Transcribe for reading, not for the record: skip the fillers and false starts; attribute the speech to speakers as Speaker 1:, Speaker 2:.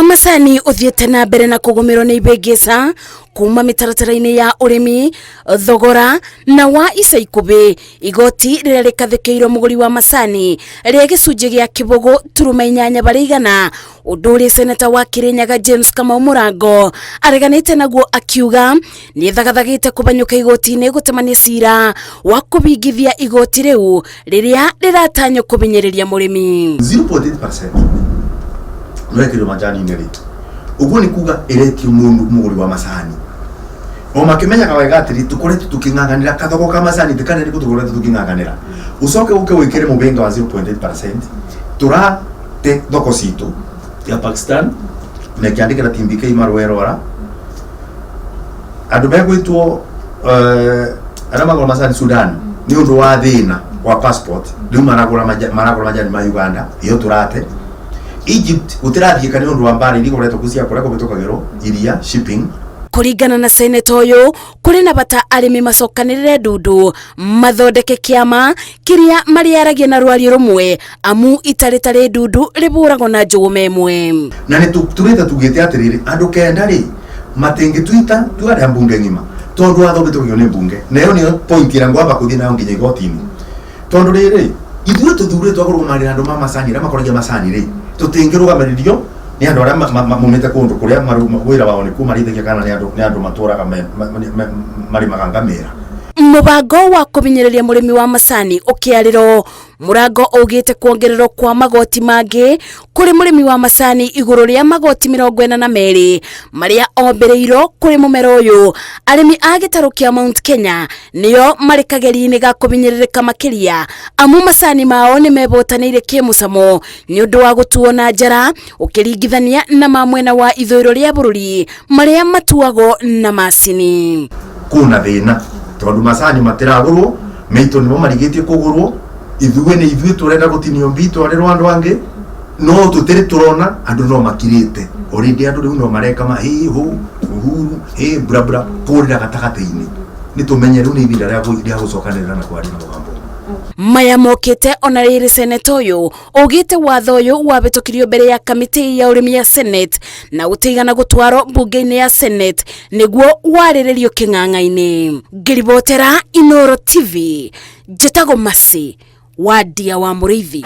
Speaker 1: Wa macani ũthiĩte na mbere na kũgũmĩrwo nĩ ibĩngĩca kuma mĩtaratara-inĩ ya ũrĩmi, thogora na wa ica ikuhĩ igoti rĩrĩa rĩkathĩkĩirwo mũgũri wa macani rĩa gĩcunjĩ gĩa kĩbũgũ turuma inyanya barĩ igana, ũndũ ũrĩa seneta wa Kirinyaga James Kamau Mũrango areganĩte naguo akiuga nĩethagathagĩte kũbanyũka igoti-inĩ gũtemania cira wa kũbingithia igoti rĩu rĩrĩa rĩratanywo kũbinyĩrĩria mũrĩmi.
Speaker 2: 0.8% no ĩkĩrwo majani-inĩ rĩ, ũguo nĩ kuga ĩretio mũndũ mũgũri wa macani o makĩmenyaga wega atĩrĩ, tũkoretwo tũkĩng'ang'anĩra kathoko ka macani ti kanene, tũkoretwo tũkĩng'ang'anĩra, ũcoke ũke wĩkĩre mũbĩnga wa 0.8%, tũrate thoko citũ ya Pakistan na ĩkĩandĩkĩra TBK marũa ĩrora andũ megwĩtwo arĩa magũra macani Sudan nĩ ũndũ wa thĩna wa passport, rĩu maragũra majani ma Uganda, iyo tũrate. Egypt gũtirathiĩka nĩ ũndũ wa mbara iria ikoretwo kuo cia kũrĩa kũhĩtũkagĩrwo iria, shipping.
Speaker 1: Kũringana na seneta ũyũ, kũrĩ na bata arĩmi macokanĩrĩre ndundu mathondeke kĩama kĩrĩa marĩaragia na rwario rũmwe, amu itarĩ tarĩ ndundu rĩbũragwo na njũgũma ĩmwe.
Speaker 2: Na nĩ turĩte tugĩte atĩrĩrĩ, andũ kenda rĩ matingĩtuita tuarĩa mbunge ng'ima, tondũ watho ũhĩtũkagio nĩ mbunge, na ĩyo nĩyo point ĩrĩa ngwamba kũthiĩ nayo nginya igoti-inĩ, tondũ rĩrĩ ithuĩ tũthurĩtwo kũrũgamĩrĩra andũ ma macani arĩa makoragia macani rĩ, tũtingĩrũgamĩrĩrio nĩ andũ arĩa maumĩte kũndũ kũrĩa wĩra wao nĩ kũmarĩithagia kana nĩ andũ matũraga marĩmaga ngamĩra.
Speaker 1: Mũbango wa kũbinyĩrĩria mũrĩmi wa macani ũkĩarĩrwo, Mũrango augĩte kuongererwo kwa magoti mangĩ kũrĩ mũrĩmi wa macani igũrũ rĩa magoti 42 marĩa ombĩrĩirwo kũrĩ mũmera ũyũ, arĩmi a gĩtarũ kĩa Mount Kenya nĩo marĩ kageri-inĩ ga kũbinyĩrĩrĩka makĩria, amu macani mao nĩ mebotanĩire kĩmũcamo nĩ ũndũ wa gũtuo na njara ũkĩringithania na ma mwena wa ithũĩro rĩa bũrũri marĩa matuagwo na macini.
Speaker 2: Kuna thĩna tondũ macani matiragũrwo, meitũ nĩmo marigĩtie kũgũrwo, ithuĩ nĩ ithuĩ tũrenda gũtinio mbi twarĩrwo andũ angĩ, no tũtirĩ tũrona andũ no makirĩte already, andũ rĩu no mareka ma hĩ hũ Uhuru hĩ bra bra kũrĩra gatagatĩ-inĩ. Nĩ tũmenye rĩu nĩ ihinda rĩa gũcokanĩrĩra na kwaria na mũgambo.
Speaker 1: Maya mokĩte ona rĩrĩ seneta ũyũ augĩte watho ũyũ wabĩtũkirio mbere ya kamĩtĩ ya ũrĩmi ya Senate na ũtigana gũtwarwo mbunge-inĩ ya Senate nĩguo warĩrĩrio kĩng'ang'a-inĩ. Ngĩribotera Inoro TV, njĩtagwo Masi Wandia wa Mũrĩithi.